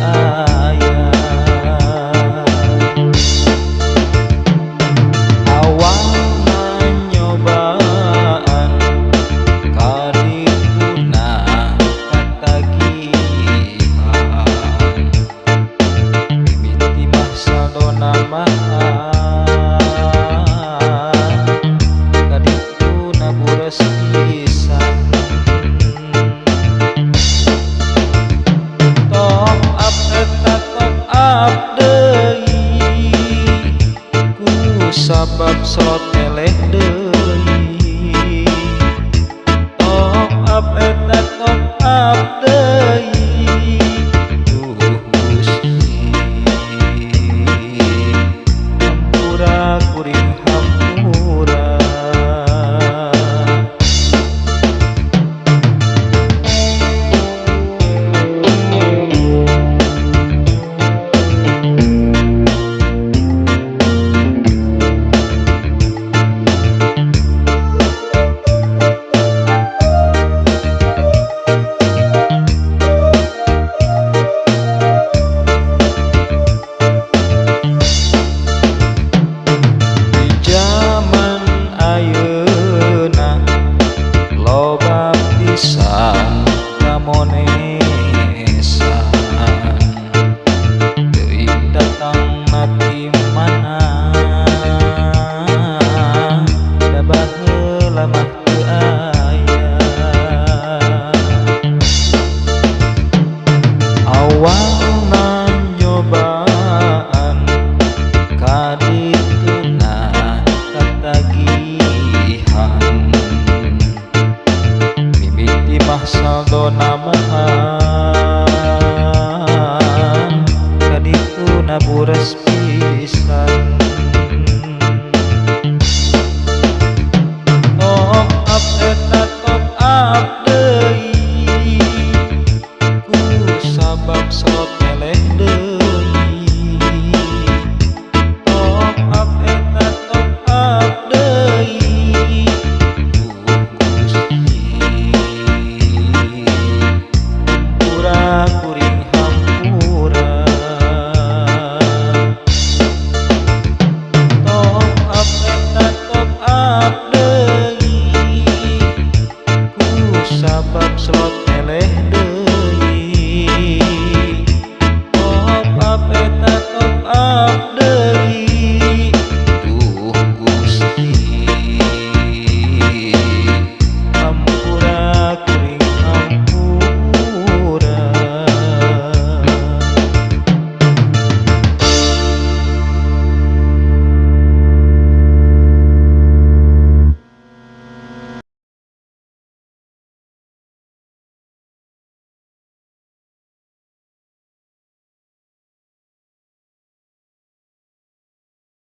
aya. Awalna nyobaan kadituna katagihan, mimiti mah saldona mah kadituna bures pisan. Top up eta top up deui ku sabab slot eleh deui. Top up eta top up deui, duh Gusti hampura kuring hampura. Di zaman ayeuna loba pisan kamonesan, teuing datangna ti mana, da baheula mah teu aya. Awalna nyobaan kadituna katagihan, mimiti mah saldona mah kadituna bures pisan. Top up eta top up deui ku sabab slot